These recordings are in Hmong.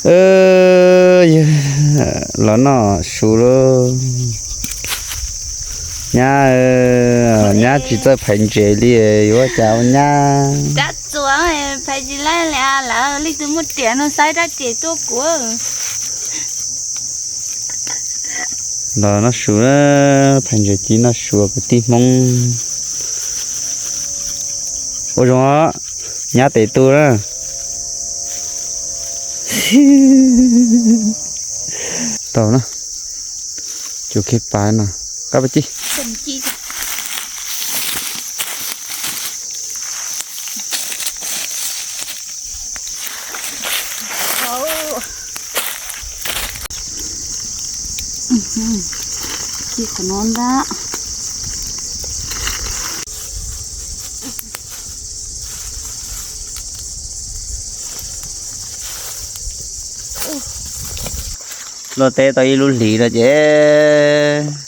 Yawg, los noj su lauj. Nyab, nyab tsis txawj phais ntses li, yuav ua cas ua nyab. Rab txuas phais tsis laij li, lawv leej twg muaj riam no saib rab riam tuaj kuv. Los noj su na, phais ntses ci noj su kwv tij Hmoob. Ua zoo os, nyab tes tu na. Tau na, cus kiag pas no, qab pas ci. Ci qhov no ntag. Luaj teb tau ib lub hlis no ces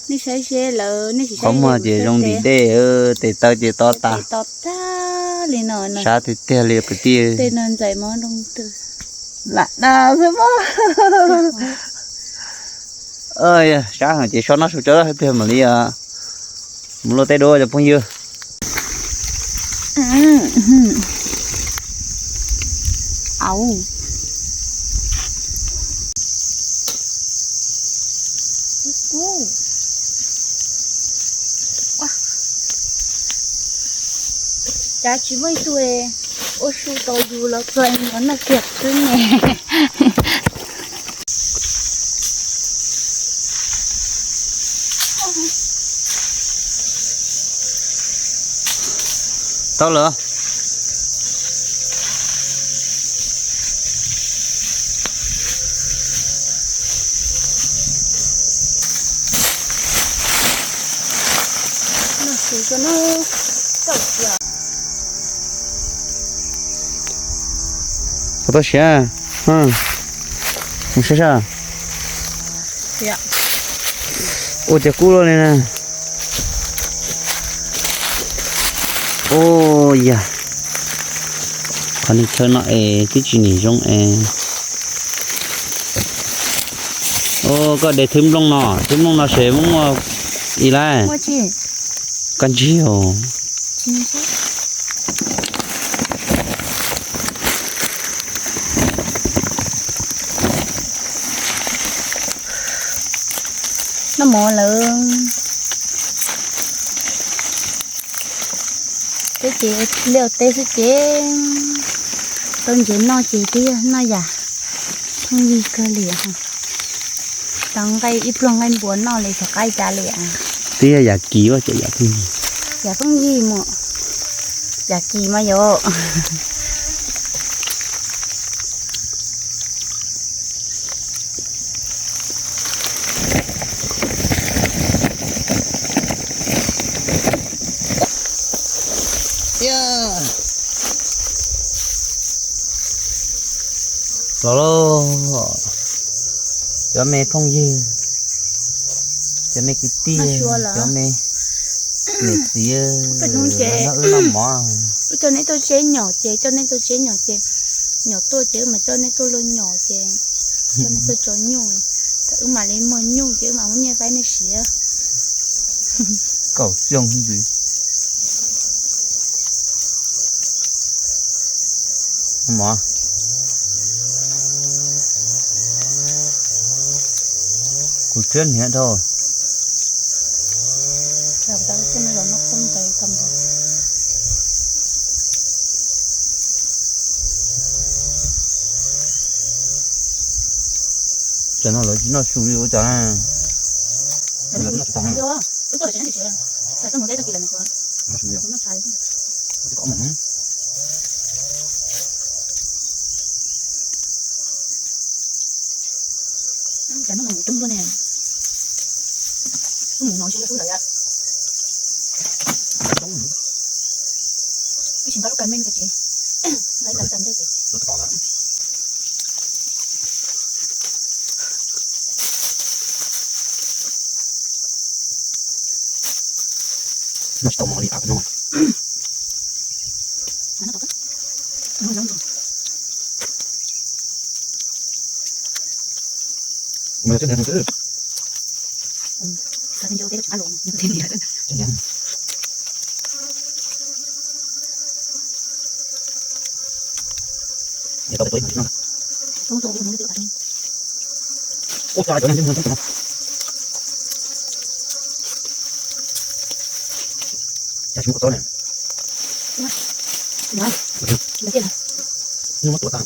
nej saib seb lawv, nej sim saib qhov muag ces zoo ntim dej, tes taw ces to tas. To tag li no, sab tiag tiag li kwv tij. Tej no ntxais mov nroo twg lam dag xwb mas. Sab heev ces so noj su tso, ib pliag mam li mus luaj teb dua cov phooj ywg. Au. Cas tsis muaj ib tug ua su tau yus los txog no noj kiag xwb ne. Tau lawm. Tau siav, mus saib saib. Ua cas kub luaj li na. Ua yam, qhov niag chaw no es twb tsis nim zoo es. Koj de thwb nplooj no, thwb nplooj no ces muaj ib lab. Koj ntsig os. Noj mov lawm. Teb ces liaj teb xwb ces tau ntsev noj ces twb yog noj yam phooj ywg kawg li. Tau nqaij ib pluag nqaij npua noj li xyov qab cas li. Twb yog yam kis ua cas yam phooj ywg. Yam phooj ywg mus, yam kis mas yom. Los lauj, cov me phooj ywg, cov me kwv tij, cov me niam txiv, wb noj mov. Wb coj neb tuaj tseb nyom ces, coj neb tuaj tseb nyom ces, nyom tuaj ces wb mam coj neb tuaj luaj nyom ces, coj neb tuaj tso nyuj. Thaum wb mam li muaj nyuj ces wb mam muab nyiaj faib nej siav. Kaum xyoo ntxiv. Mov. Kuv tshiab hniav dhau. Cov no lawv tsis noj su li ua cas na. Mas yog tib ntiag no xwb. Tib ntiag. Ua cas cov neeg tib ntiag no. Cas tsis muaj kua txob ne? Nyuj muab tuav tag.